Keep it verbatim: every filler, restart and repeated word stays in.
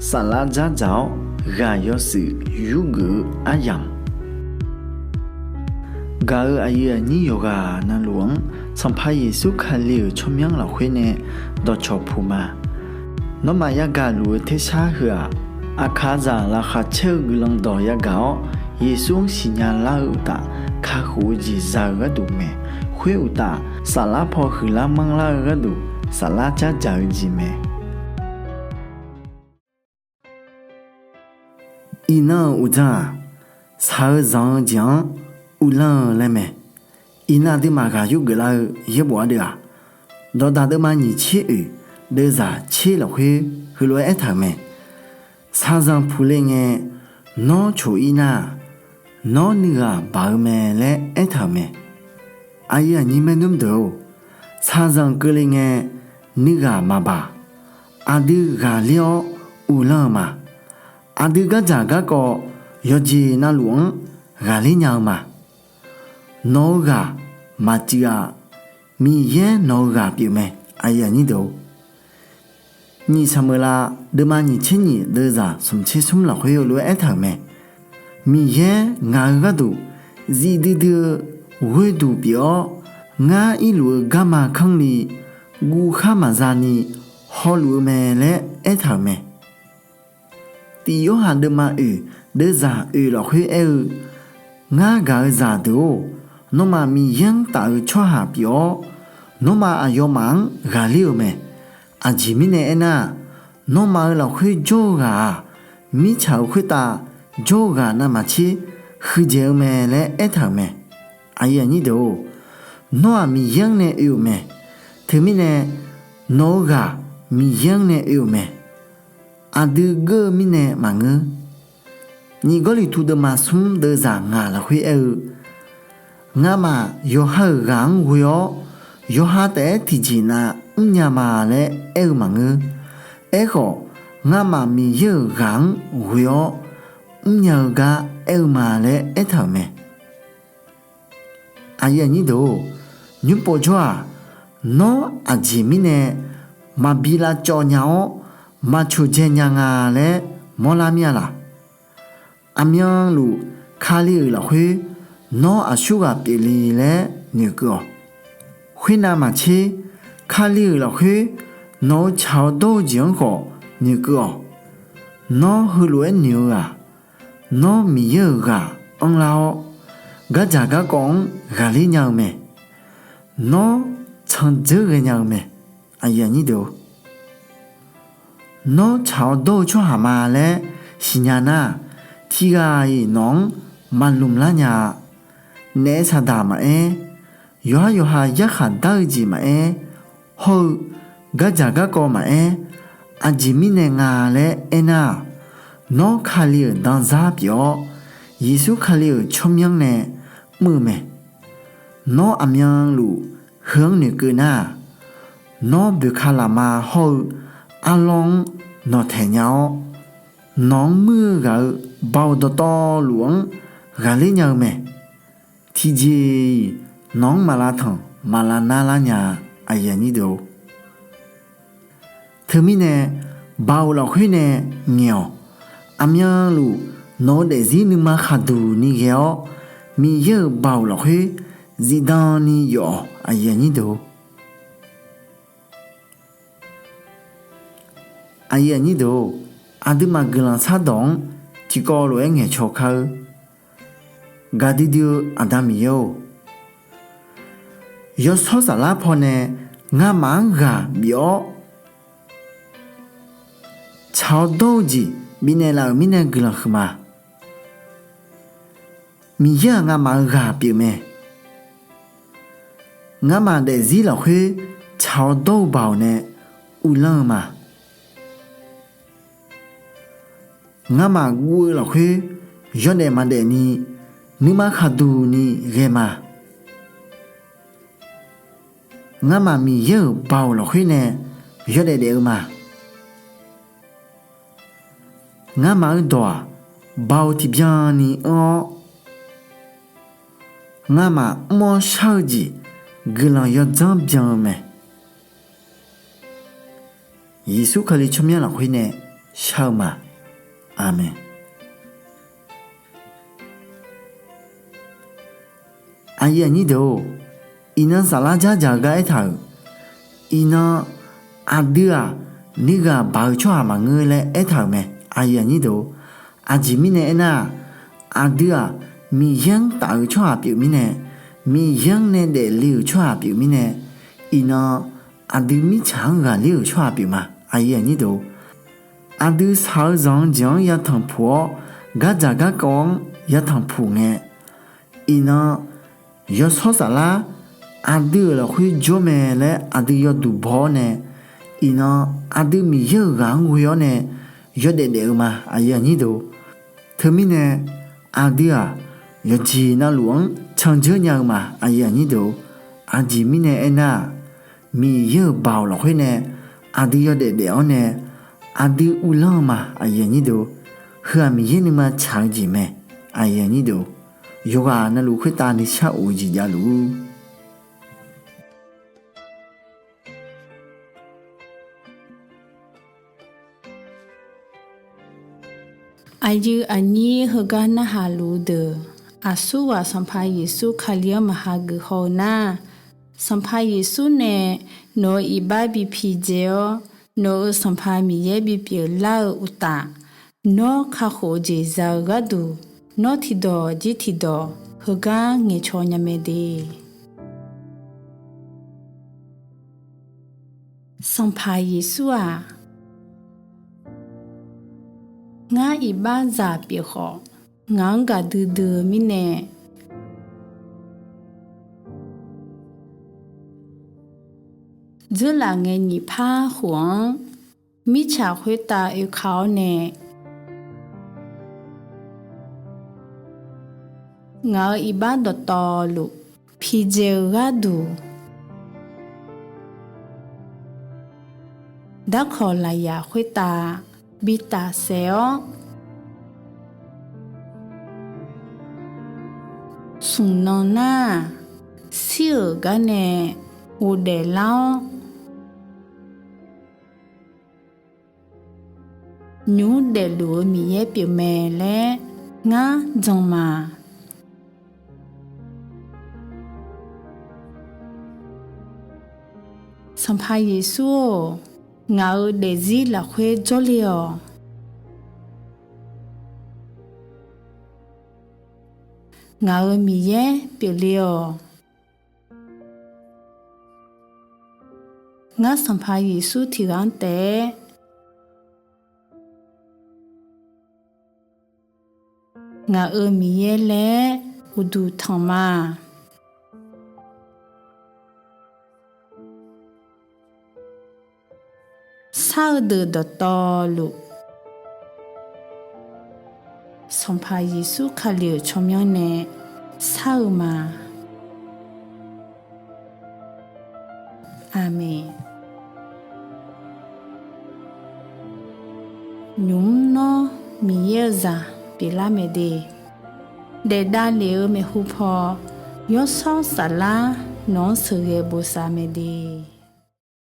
Saflar dzardzaq-awr ghaq yawshuif yurgeuf-eu aryamq, gaq-euq aqyuif aqnyir yawqghaq navluf-anr Sanqpaq Yeqsur Kali-euq tsawrmyanr lafkhoer nae dawqcawq puq ma. Nawmaf yagaq luf-eu tersar heu-aq, aqkaqzaq laqkhaq caer-eu guiqlanq dawq yagaq-awr, Yeqsur-anr siqnya lar-eu uqtaf, kakhof-eu jeq za-eu gharduq mae. Khoer uqtaf, saflar paw huiqlar manrlar-eu gharduq, saflar dzardzaq-eu jeq mae. Iqnan-euq uqdzan-aq, shaq-eu zanq-eu jeq-anr uvlanr-eu laer mae. Iqnan aqduimaf ghaq yurgeuf lar-eu yaerbof ardeuv-aq, Dawqdaq deuvma nyiq tser oeq deuvzaq tser lafkhoer heulof-aer aertaq-euq mae. Shaqzanq puqle ngae, nawr coq-ir nar-aq, nawr nuighaq baq-eu mae laer aertaq-euq mae. Aqyuif aqnyir maernmr deuq-or, shaqzanq keuvle ngae, nuighaq maqbaq. Aqdui ghaqler-awr uvlanr-eu ma. Aqdui gardzaq garkawv yawqjeq navluf-anr ghaqler nya-eu ma. Nawq-eu ghaq maqcuiv-a. Miqyaer nawq-eu ghaq pyeuf mae. Nyiq Saqmeuqlav deuvma nyiq tser nyiq deuvzaq smq tser smr lafkhoer heulof-aer aertaq-euq mae. Miqyaer ngaq-eu gharduq zifdui dui-eu ghoeduq pyeuf-awr, ngar irluf-eu garma kanrni, guvkhar maqza ni hawluf-eu mae laer aertaq-euq mae. Tiq Yorhaq deuvma oeq deuvzaq oeq lafkhoer aer-eu, Ngar gaq-eu zaqdeuq-or, nawmaf Miqyaer-anr taf-eu tsawrhaq pyeuf-awr, nawmaf aqyawfmaf-anr ghaqler-euq mae. Aqjeq mirnae aernar-aq, nawmaf-euq lafkhoer jawr-eu ghaq-aq, mirtsaq-euq khoertav jawr-eu ghaq navmaqtser huiqdzaeq-eu mae laer aertaq-euq mae. Nawr-aq Miqyaer-anr nae oe-euq mae. Teumirnae nawq-eu ghaq Miqyaer-anr nae oe-euq mae. Aqdui geur-eu mirnae maqngeur. Nyiq Gawrliqtu deuvma smr deuvzaq ngaq lafkhoer aer-eu, Ngamaf yawqha-euq ghaq-anr ghoe-awr, yawqha taef-aer tiqjeq nav mrnya ma laer aer-eu maqngeur. Aerkhawf, ngamaf Miqyaer-euq ghaq-anr ghoe-awr mrnya-eu gar aer-eu ma laer aertaq-euq mae. Nymrpov jawr-aq, nawr aqjeq mirnae maqbi lavcawv nya-awr maqcoqdzae nya nga laer mawrlar mir-a laq? Aqmyanluf Kali-euq lafkhoer nawr aqsurghaq pyeufle laer noeqkeuv-awq. Khoernav maqtser, Kali-euq lafkhoer nawq-eu tsaq-awr dawr-eu jeq-anr khawf noeqkeuv-awq. Nawr heulof-aer noeq-eu-aq, nawr Miqyaer-euq ghaq anrlar-awr, gardzaq garkawv-anr ghaqler nya-eu mae. Nawr tsanr dzeur ghaenya-eu mae. Nawr tsaq-awr dawr-eu tsawrhaq ma laer siqnya nar-aq, tiqghaq-iq nawq-anr maqlmq lar nya-a. Naef saqdaq maqaer, yawqha yawqha yarkhaq dar-eu jeq maqaer, hawr-eu gardzaq garkawv maqaer, aqjeq mirnae nga laer aernar-aq, nawr Kali-euq danzar pyeuf-awr, Yeqsur Kali-euq tsawrmyanr nae mr-eu mae. Nawr aqmyanluf heu-anr noeqkeuv nar-aq, nawr boeqka lafma hawr-eu arlawr-anr nawqtaeq nya-awr, nawq-anr muir-eu ghaq-eu baoq dawqtawvluf-anr ghaqler nya-eu mae. Tiqjeq-iq nawq-anr maq lavtanq maq lavnar lar nya-a. Teumirnae baoq lafkhoer nae ngaeq-awq. Aqmyanluf nawq-eu daefzir nuima khaqduq ni ghae-awr, Miqyaer-euq baoq lafkhoer zifdan ni yawf-awq. Aqduimaf guiqlanq shardawq-anr tiqkawv lof-aer ngaeqcaw kar-eur. Gaqdui dui-eu Aqda Miqyaer-or, Yawshawr Saflar pawnae ngamaf-anr ghaq bif-awr, tsaq-awr dawr-eu jeq bifnaeq laf-euq mirnae guiqlanq huiqma. Miqyaer-aq ngamaf-eu ghaq pyeufmae. Ngamaf daefzir lafkhoer tsaq-awr dawr-eu baoq nae uvlanr-eu ma. Ngamaf guv-eu lafkhoer yawdaef maqdaef ni nuima khaqduq ni ghae ma. Ngamaf Miqyaer-euq baoq lafkhoer nae yawdaef daef-eu ma. Ngamaf-eu dawq-aq, baoq tiqbyan ni anr-awr, ngamaf mr-awr shar-eu jeq guiqlanq yawdzanr byan-eu mae. Yeqsur Kali tsawrmyanr lafkhoer nae shar-eu ma. Aqmeq. Aqyuif aqnyir deuq-or, iqnan saflar dzardzaq-eu gar aertaq-euq, iqnan aqdui-aq nuighaq baq-eu tsawrhaq maqngeur laer aertaq-euq mae. Aqyuif aqnyir deuq-or, aqjeq mirnae aernar-aq, aqdui-aq Miqyaer-anr taf-eu tsawrhaq pyeuf mirnae, Miqyaer-anr nae daefle-euq tsawrhaq pyeuf mirnae, iqnan aqdui mirtsaq-anr ghaqler-euq tsawrhaq pyeuf ma. Aqyuif aqnyir deuq-or, aqdui shaq-eu zanq-eu jeq-anr yatanq puq-awr, gardzaq garkawv-anr yatanq puq ngae, iqnan yawshawr saflar aqdui-euq lafkhoer jawr mae laer aqdui yawduq baw-awr nae, iqnan aqdui Miqyaer-euq ghaq-anr ghoe-awr nae yawdaef daef-eu ma. Aqyuif aqnyir deuq-or, teumirnae aqdui-aq yawqjeq navluf-anr candzeur nya-eu ma. Aqyuif aqnyir deuq-or, aqjeq mirnae aernar-aq, Miqyaer-euq baoq lafkhoer nae aqdui yawdaef daef-awr nae, aqdui uvlanr-eu ma. Aqyuif aqnyir deuq-or, heu-aq Miqyaer nuima tsaq-eu jeq mae. Aqyuif aqnyir deuq-or, yawqghaq navluf khoertav nuisar of-eu jeq javluf-ur. Aqyuif aqnyir heugar narhaq luf-eu deuq, aqsurghaq Sanqpaq Yeqsur Kali-anr maqha geuf haw-eu nar, Sanqpaq Yeqsur nae nawq-euq iqbax bi pidzae-awr, nawq-euq Sanqpaq Miqyaer bipyeuf lar-eu uqtaf, nawr kakhof-eu jeq za-eu gharduq, nawr tiqdawq jir tiqdawq heugar ngaeqcaw nya mae de. Sanqpaq Yeqsur-aq, ngar iqbaxzaq pyeuf khawf, ngaq-anr gaqdui dui-eu mirnae, dzeurlaf ngae nyiq par khof-anr, mirtsaq khoertav oeka-awr nae, ngaq-euq iqbax dawqtawvluf pidzae-eu gharduq, darkawq lafyaq khoertav bi tafsaef-awr, smq nan nar, shir-euq gar nae ghofdaef lar-awr, nymq mr daefluf-eu Miqyaer pyeufmae laer ngar jan ma. Sanqpaq Yeqsur-or, ngaq-euq daefzir lafkhoer jawrle-awq. Ngaq-euq Miqyaer pyeufle-awq. Ngar Sanqpaq Yeqsur tiqghaq-anr taef-aer ngaq-euq Miqyaer laer uqduq tanq ma. Shar-eu deuq dawqtawvluf, Sanqpaq Yeqsur Kali-euq tsawrmyanr nae shar-eu ma. Aqmeq. Nymq mr nawr Miqyaer-eu zaq pyeuflar mae de. Daef davlef-eu maeqhu paw, Yawshawr Saflar nawq-anr sheuqghae bosav mae de.